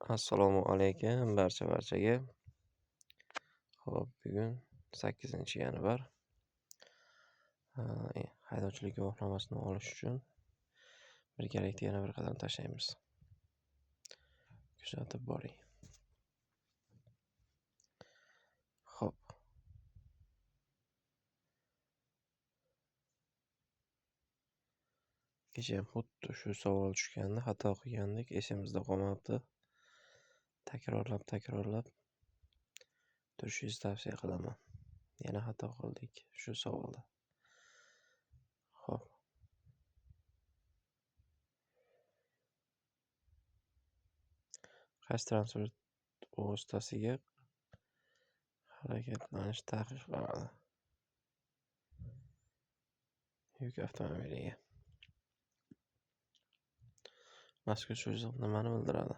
Assalomu alaykum barcha-barchaga. Xo'p, bugun 8-yanvar. Haydovchilik guvohnomasini olish uchun birgalikda yana bir qadam tashlaymiz. Kuzatib boring. Xo'p. Kecha ham xuddi shu savol tushganda xato qilgandik, esimizda qolmabdi. Takrorlab turishingizni tavsiya qilaman. Yana xato qildik shu savolda. Xo'p. Qaysi transport vositasiga harakatlanish taqiqlanadi? Yuk avtomobiliga. Mazkur so'zlar nimani bildiradi?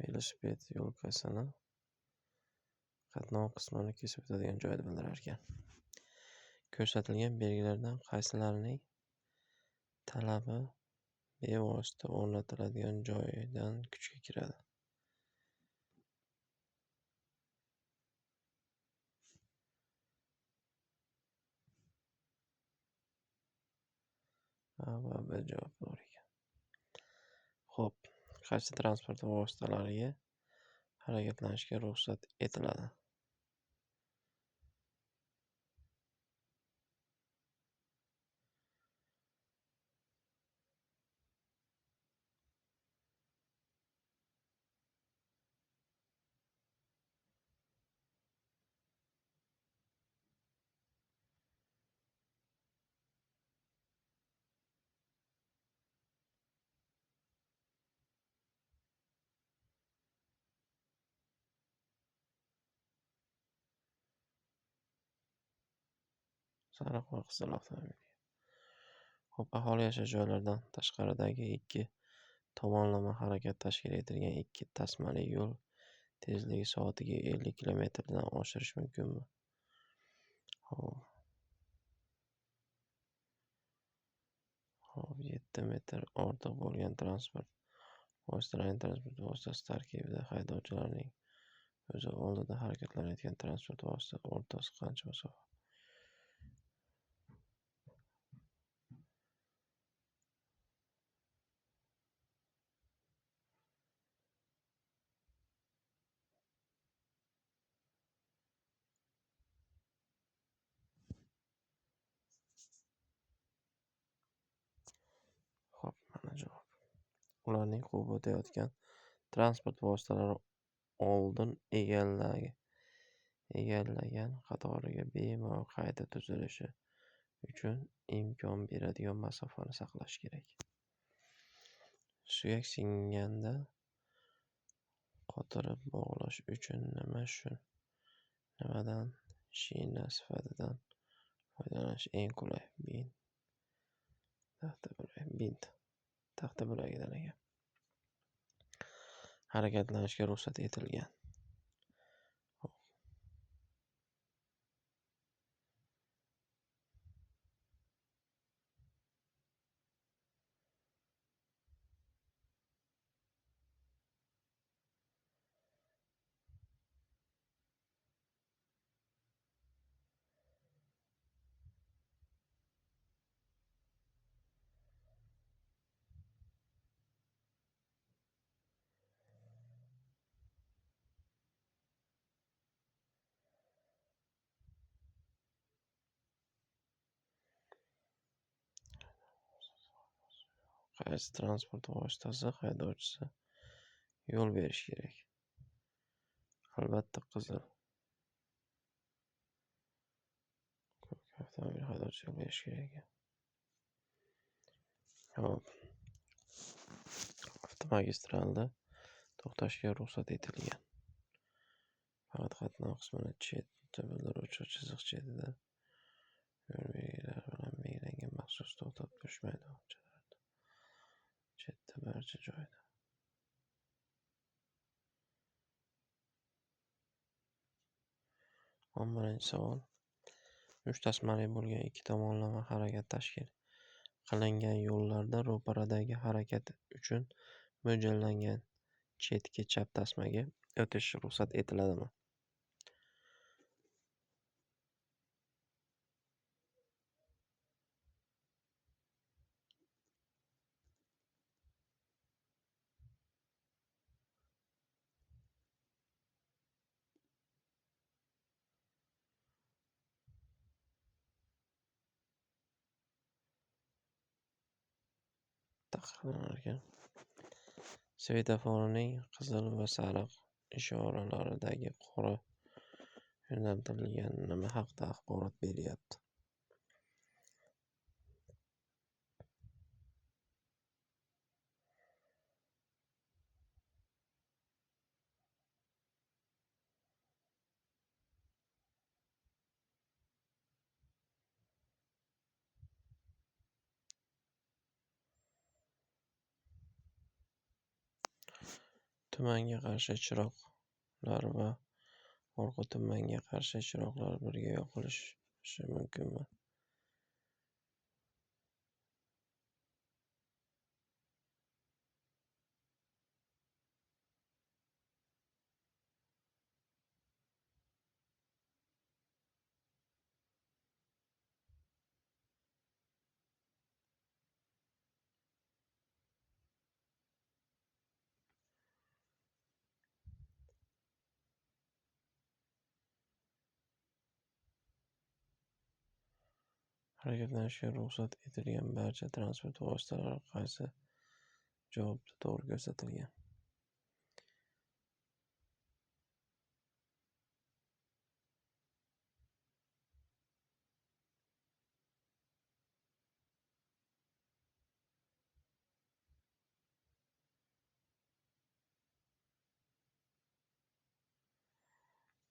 Velosiped yo'lkasini qatnov qismini kesib o'tadigan joyni bildirar ekan. Ko'rsatilgan belgilardan qaysilarining talabi bevosita o'rnatiladigan joydan kuchga kiradi? A va B javob to'g'ri ekan. Xo'p, qaysi transport vositalariga harakatlanishga ruxsat etiladi? Sariq va qizil avtomobil. Xo'p, aholi yashash joylaridan tashqaridagi ikki tomonlama harakat tashkil etilgan ikki tasmali yo'l tezligi soatiga 50 kilometrdan oshirish mumkinmi? Xo'p. Xo'p, 7 metr ortiq bo'lgan transport vositalarining transport vositasi tarkibida haydovchilarning o'zi oldida harakatlanayotgan transport vositasi o'rtasi qancha masofa? Xo'p, mana javob. Ularning quvib o'tayotgan transport vositalari oldin egallagan qatoriga bemalol qayta tuzilishi uchun imkon beradigan masofani saqlash kerak. Suyak singanda qotirib bog'lash uchun nimadan shina sifatidan foydalanish eng qulay? Bint. Taxta bo'lagidan ekan. Harakatlanishga ruxsat etilgan. Qaysi transport vositasi haydovchisi yo'l berishi kerak? Albatta, qizil. Ko'k avtomobil haydovchisi yo'l berishi kerak ekan. Xo'p. Avtomagistralda to'xtashga ruxsat etilgan. Faqat qatnov qismini chetda bildiruvchi chiziq chetida yo'l belgilari bilan belgilangan maxsus to'xtab turish maydonchalarida. Chetda barcha joyda. 11-savol. 3 tasmali bo'lgan ikki tomonlama harakat tashkil qilingan yo'llarda ro'paradagi harakat uchun mo'ljallangan chetki chap tasmaga o'tish ruxsat etiladimi? Taqiqlanar ekan. Svetoforning qizil va sariq ishoralaridagi qora yo'naltirilgan nima haqida axborot beryapti? Tumanga qarshi chiroqlar va orqa tumanga qarshi chiroqlar birga yoqilishi mumkinmi? Harakatlanishga ruxsat etilgan barcha transport vositalari qaysi javobda to'g'ri ko'rsatilgan?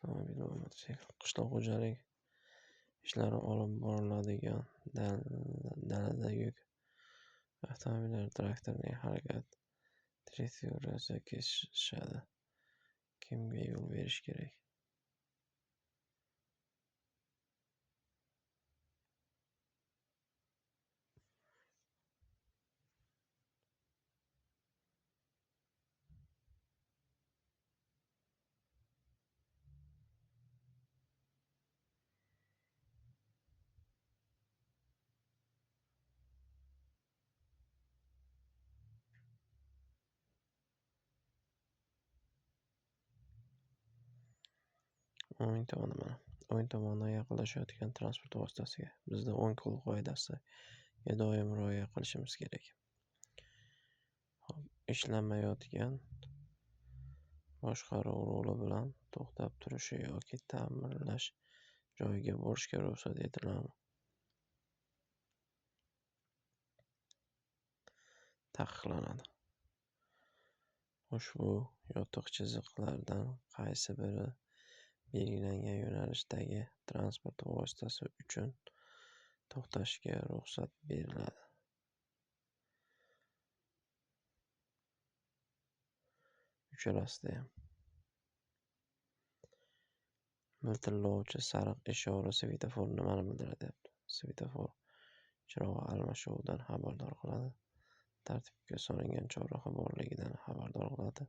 Avtomobil va mototsikl. Qishloq xo'jalik ishlari olib boriladigan dalada yuk avtomobillari traktorning harakat trayektoriyasini kesishadi. Kimga yo'l berish kerak? O'ng tomonda mana. O'ng tomondan yaqinlashayotgan transport vositasiga bizda o'ng qo'l qoidasiga doim rioya qilishimiz kerak. Xo'p, ishlamayotgan boshqaruv ruli bilan to'xtab turishi yoki ta'mirlash joyiga borishga ruxsat etiladimi? Taqiqlanadi. Ushbu yotiq chiziqlardan qaysi biri belgilangan yo'nalishdagi transport vositasi uchun to'xtashga ruxsat beriladi? Uchalasida ham. Miltillovchi sariq ishora svetofor nimani bildiradi deyapti. Svetofor chirog'i almashuvidan xabardor qiladi. Tartibga solingan chorraha borligidan xabardor qiladi.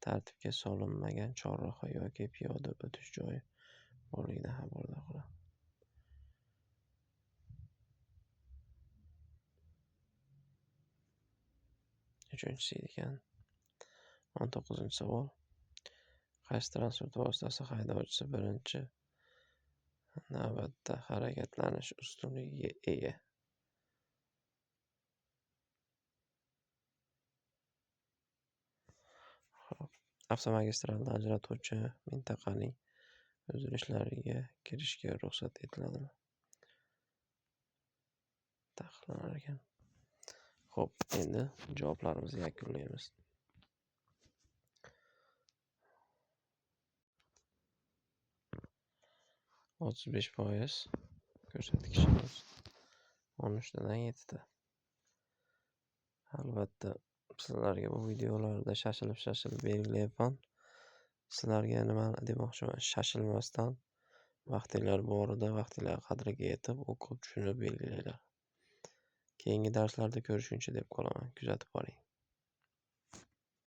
Tartibga solinmagan chorraha yoki piyoda o'tish joyi borligidan xabardor qiladi. Uchinchisi ekan. 19-savol. Qaysi transport vositasi haydovchisi birinchi navbatda harakatlanish ustunligiga ega? Avtomagistralda ajratuvchi mintaqaning uzilishlariga kirishga ruxsat etiladimi? Taqiqlanar ekan. Xo'p, endi javoblarimizni yakunlaymiz. 35% ko'rsatkichimiz 13tadan 7ta. Albatta sizlarga bu videolarda shashilib belgilayapman. Sizlarga nima demoqchiman, shashilmasdan Vaqtinglar borida vaqtinglar qadriga yetib, o'qib, tushunib belgilanglar. Keyingi darslarda ko'rishguncha deb qolaman. Kuzatib boring.